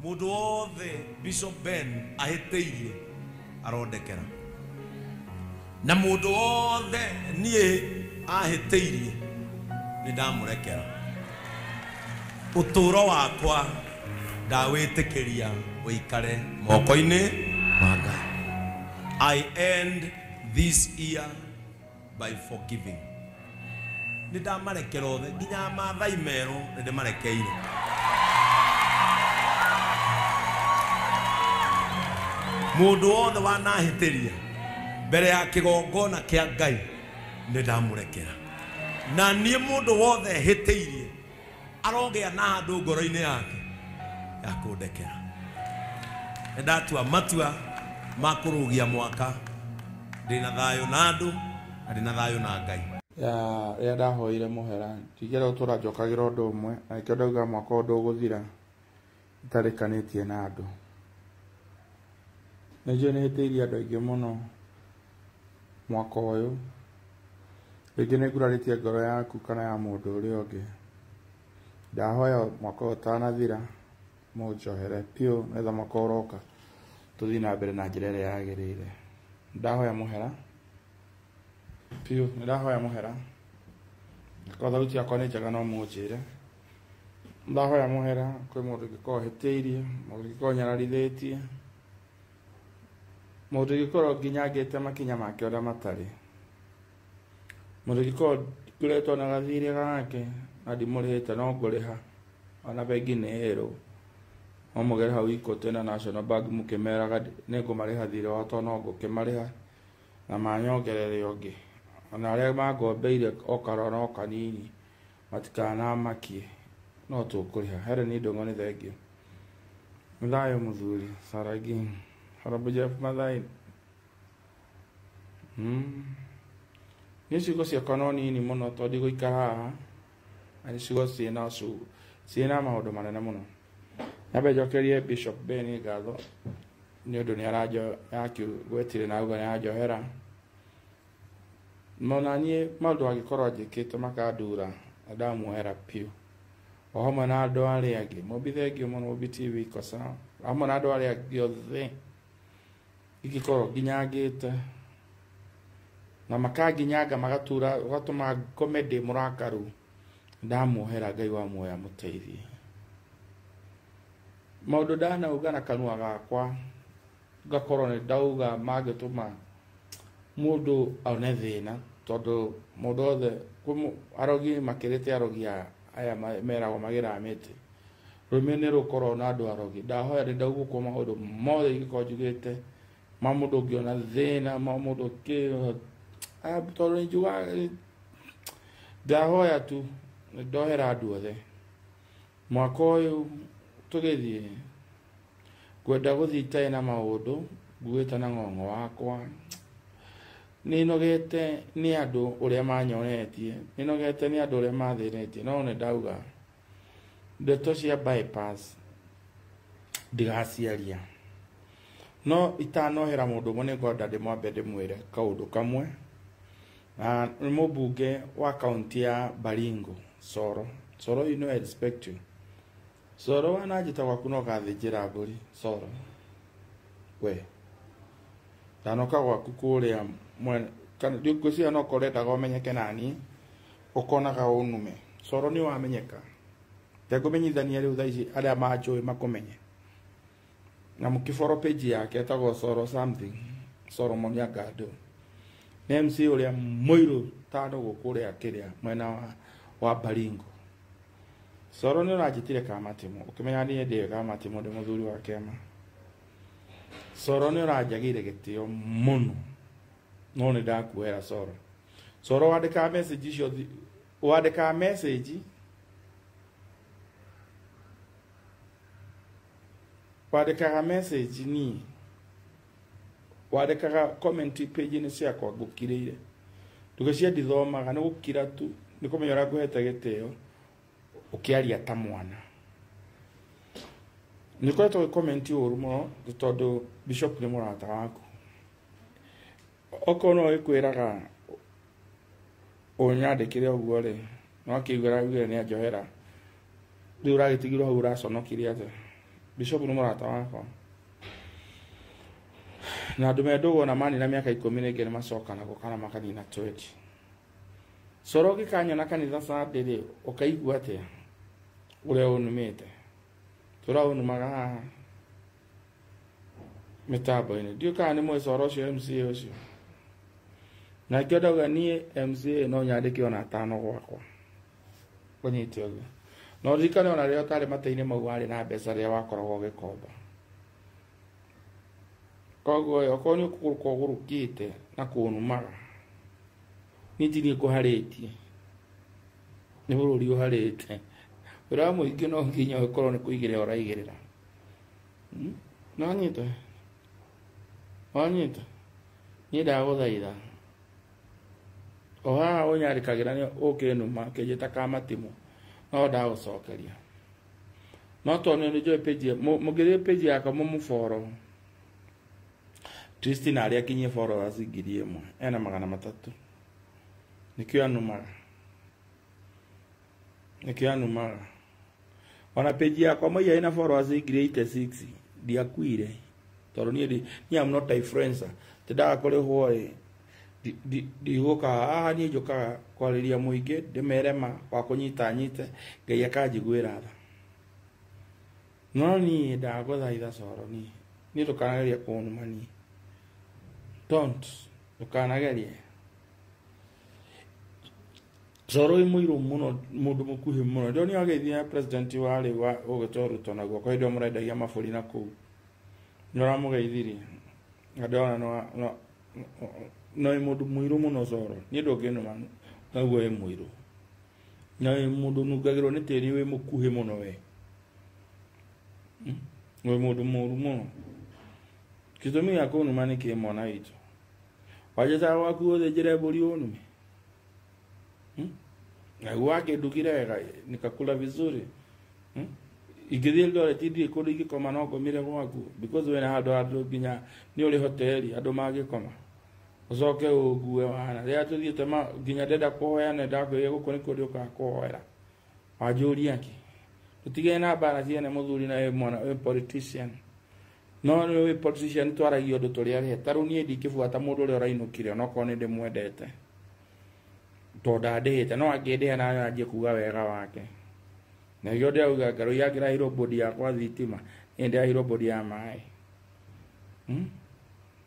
Mundu wothe Bishop Ben ahĩtĩirie arondekera, na mundu wothe niĩ ahĩtĩirie nĩ ndamũrekera. Ũtũũro wakwa ndawĩtĩkĩria ũikare moko-inĩ ma Ngai. I end this year by forgiving. Nĩ ndamarekera othe nginya Maathai merũ nĩ ndĩmarekeire. Mundu wothe wanahĩtĩria mbere ya kĩgongona kĩa Ngai nĩ ndamũrekera. Na niĩ mũndũ wothe hĩtĩirie arogĩa na handũ ngoro-inĩ yake ya kũndekera. Nĩ ndatua matua ma kũrũgia mwaka ndĩna thayũ na andũ na ndĩna thayũ na Ngai. Ya rĩrĩa ndahoire mũhera ndigĩra gũtũra njokagĩra ũndũ ũmwe, na nĩkĩo ndauga mwaka ũyũ ndũgũthira itarĩkanĩtie na andũ. Nĩ njũĩ nĩ hĩtĩirie andũ aingĩ mũno mwaka ũyũ, rĩngĩ nĩ ngurarĩtie ngoro yaku kana ya mũndũ ũrĩa ũngĩ. Ndahoya mwaka ũyũ ũtanathira mũnjohere biũ, nĩgetha mwaka ũroka tũthiĩ na mbere na njĩra ĩrĩa yagĩrĩire. Ndahoya mũhera biũ, nĩ ndahoya mũhera. Korwo thauti yakwa nĩ njega no mũnjĩre. Ndahoya mũhera kwĩ mũndũ ingĩkorwo hĩtĩirie, mũndũ ingĩkorwo nyararithĩtie, mũndũ ingĩkorwo nginyangĩte makinya make ũrĩa matarĩ, mũndũ ingĩkorwo ngoretwo na gathirĩ gake na ndimũrĩhĩte no ngũrĩha, ona bengi nĩ ĩrũ no mũgere hau Equity na National Bank mũkĩmeraga nĩ ngũmarĩha thirĩ wao tondũ no ngũkĩmarĩha na manyongerere ũngĩ. Ona arĩa mangombeire o karora o kanini matikanamakie no tũkũrĩha. Helen Ndũng'ũ nĩ thengiũ. Nĩ thayũ mũthuri Saragi Honorable Jeff Mathai. Niĩ ciugo ciakwa no nini mũno tondũ ndigũikara haha, na nĩ ciugo ciĩna maũndũ manene mũno. Nyambe njokerie Bishop Ben ngatho nĩ ũndũ nĩ arakĩgwetire na auga nĩ aranjohera. Ona niĩ maũndũ angĩkorwo anjĩkĩte makandura na ndamuohera biũ, o hamwe na andũ arĩa angĩ. Mũmbi thengiũ mũno, Mũmbi TV iko sawa, hamwe na andũ arĩa angĩ othe ingĩkorwo nginyangĩte na makanginyanga magatura ũgatũma ngome ndĩ mũrakaru, ndamuohera. Ngai wa muoyo amũteithie. Maũndũ ndanauga na kanua gakwa ngakorwo nĩ ndauga mangĩtũma mũndũ one thĩna, tondũ mũndũ othe arogi makĩrĩte arogi aya meragwo magĩraga mĩtĩ, rũrĩmĩ nĩ rũkoragwo na andũ arogi. Ndahoya nĩ ndaugũkwo maũndũ mothe ingĩkorwo njugĩte ma mũndũ ũngĩona thĩna, ma mũndũ tondũ nĩ njugaga, ndahoya tu nĩ ndohera andũ othe. Mwaka ũyũ tũgĩthiĩ ngwenda gũthiĩ itarĩ na maũndũ nguĩte na ng'ong'o wakwa. Nĩ nogete nĩ andũ ũrĩa manyonetie, nĩ nogete nĩ andũ ũrĩa mathĩnĩtie, no nĩ ndauga ndeto cia bypass ndigaciaria. No itanohera mũndũ ũmwe nĩ ngwenda ndĩmwambe ndĩmwĩre kaũndũ kamwe. Na nĩ mũmbunge wa kaunti ya Baringo, Soro. Soro, you know I respect you. Soro wananjĩta gwaku no gathĩnjĩra mbũri. Soro we ndanoka gwaku kũrĩa mwena, kana ngwĩciria no korwo ũrendaga ũmenyeke naniĩ ũkonaga ũnume. Soro nĩ wamenyeka, ndengũmenyithania rĩu thaa ici arĩa manjũĩ makũmenye. Na mũkĩboro page yake etagwo Soro something, Solomon Nyangando. Nĩ MC ũrĩa mũirũ tano gũkũ kĩrĩa mwena wa Baringo. Soro nĩ ũranjĩtire Kamatimũ, ũkĩmenya niĩ ndĩwe Kamatimũ, ndĩ mũthuri wa kĩama. Soro nĩ ũranjagĩire gĩtĩo mũno, no nĩ ndakuohera Soro. Soro wandĩkaga message icio, wandĩkaga message, wandĩkaga message niĩ, wandĩkaga comment page-inĩ ciakwa ngũkirĩire. Ndũgĩcia ndithomaga, nĩ gũkira tu, nĩ kũmenya ũrĩa ngũhete gĩtĩo, ũkĩaria ta mwana. Nĩ ũkoretwo ũgĩ-comment ũru mũno tondũ Bishop nĩ mũrata waku. Okorwo no ĩkwĩraga ũnyandĩkĩre ũguo rĩ, no akĩigua araugire nĩ anjohera. Rĩu ũragĩtigirwo hau ũraconokire atĩa? Bishop nĩ mũrata wakwa na andũ me ndũgũ na manina mĩaka 10 rĩngĩ nĩ macokanagwo kana makanina 20. Coro ũngĩkanyona kanitha Sunday rĩ, ũkaigua atĩa ũrĩa ũnumĩte? Tũra ũnumaga haha mĩtambo-inĩ. Ndiũĩ kana nĩ mũĩ Coro ũcio MCA ũcio. Na kĩo ndauga niĩ MCA no nyandĩke ona 5 gwakwa. Ũnyite ũguo. Na ũririkane ona rĩrĩa ũtarĩ matĩ-inĩ mau warĩ na mbeca rĩrĩa wakoragwo ũgĩkomba. Koguo okorwo nĩ ũkũgũrũka ũgũrũkĩte na kũnumaga, niĩ ti niĩ kũharĩtie, nĩ bũrũri ũharĩte. Wĩra wa mũingĩ no nginya ũkorwo nĩ kũigĩrĩra ũraigĩrĩra. Nĩwanyita? Wanyita? Niĩ ndagũthaitha. O haha ũnyandĩkagĩra nĩ ũkĩnuma ũkĩnjĩta kamatimũ, no ndagũcokeria. No tondũ nĩ njũĩ page, mũngĩthiĩ page yakwa mũmũfollow. Tristan arĩa akinyie followers 1000, ena 300. Nĩkĩo anumaga. Nĩkĩo anumaga. Ona page yakwa moia ina followers 86,000, ndiakuire. Tondũ niĩ am not a influencer. Tindaga kũrĩhwo ĩ, ndigũka haha niĩ njũkaga kwarĩria mũingĩ, ndĩmere ma wa kũnyita nyite, Ngai akanjiguĩra tha. No niĩ ndagũthaitha Coro niĩ. Niĩ ndũkanagerie kũnuma niĩ. Don't, ndũkanagerie. Coro wĩ mũirũ mũno, mũndũ mũkuhĩ mũno. Ndĩronire ageithia president wa rĩu wa ũgĩtwo Ruto na guoko hĩndĩ ĩyo mũrendagia mabũri na kũu. Nĩ ũramũgeithirie. Na ndĩrona no wĩ mũndũ mũirũ mũno Coro. Niĩ ndũngĩnuma naguo wĩ mũirũ. Na wĩ mũndũ ũnungagĩrwo nĩ tĩri wĩ mũkuhĩ mũno we. Wĩ mũndũ mũru mũno. Gĩtũmi gĩa kũnuma nĩ kĩ mwana witũ? Wanjĩtaga gwaku ũthĩnjĩre mbũri ũnume? Naguo wakĩndugire wega nikakula vizuri. Ingĩthiĩ Eldoret ndirĩ kũndũ ingĩkoma no ngomire gwaku because wĩna handũ nginya nĩ ũrĩ hoteli andũ mangĩkoma. Ũcoke ũngue wana. Rĩrĩa tũthiĩte nginya ndenda kũhoya na ndakwĩrire gũkũ nĩkuo ndĩũkaga kũhoera. Wanjũria kĩ? Tũtigane na mbara ciene mũthuri na wĩ mwana wĩ politician. No nĩ wĩ politician twaragia ũndũ tũrĩ arĩa. Ta rĩu niĩ ndingĩbuata mũndũ ũrĩa ũrainũkire onokorwo nĩ ndĩmwendete. Tondũ ndandĩhĩte no angĩndĩha na anjie kuga wega wake. Na nĩkĩo ndĩrauga ngarũ yangĩraheirwo bodi yakwa thitima, niĩ ndĩraheirwo bodi ya maĩ.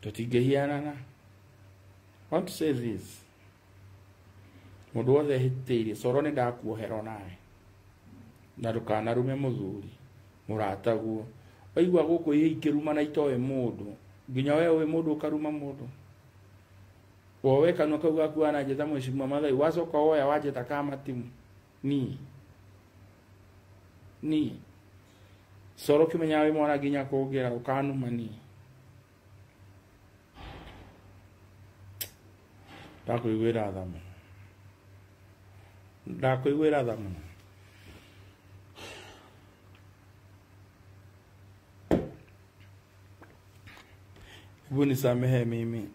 Tũtingĩhianana. I want to say this. Mũndũ wothe hĩtĩirie, Coro nĩ ndakuohera onawe. Na ndũkanarume mũthuri, mũrataguo. Waigua gũkũ ihe ikĩruma na itoĩ mũndũ, nginya we wĩ mũndũ ũkaruma mũndũ. Wowe kanua kau gaku wananjĩta Mheshimiwa Maathai, wacoka woya wanjĩta kamatimu. Niĩ. Niĩ. Coro ũkĩmenyaga wĩ mwana nginya kũngĩra ũkanuma niĩ. Ndakũiguĩra tha mũno. Ndakũiguĩra tha mũno. Hebu nisamehe mimi.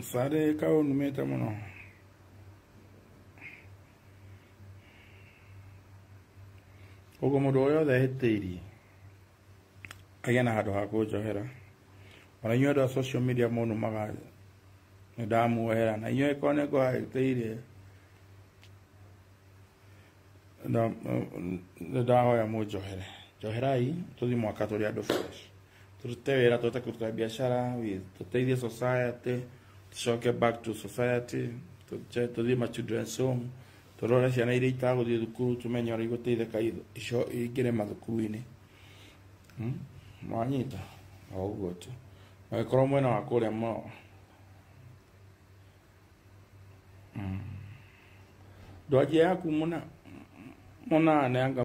Sare kau numete mũno. Ũguo mũndũ wothe ahĩtĩirie agĩe na handũ ha kũnjohera. Ona inyuĩ andũ a social media mũnumaga nĩ ndamuohera. Na inyuĩ korwo nĩ ngũhĩtĩirie nĩ ndahoya mũnjohere. Njoherai tũthiĩ mwaka tũrĩ andũ fresh. Tũrute wĩra, tũhote kũruta biacara, tũteithie society, tũcoke back to society, tũthiĩ ma children's home, tũrore ciana iria itagũthiĩ thukuru, tũmenye ũrĩa igũteithĩka icio ingĩre mathukuru-inĩ. Mwanyita? O ũguo tu. Angĩkorwo mwena wa kũrĩa ndwanjia yaku mũnane anga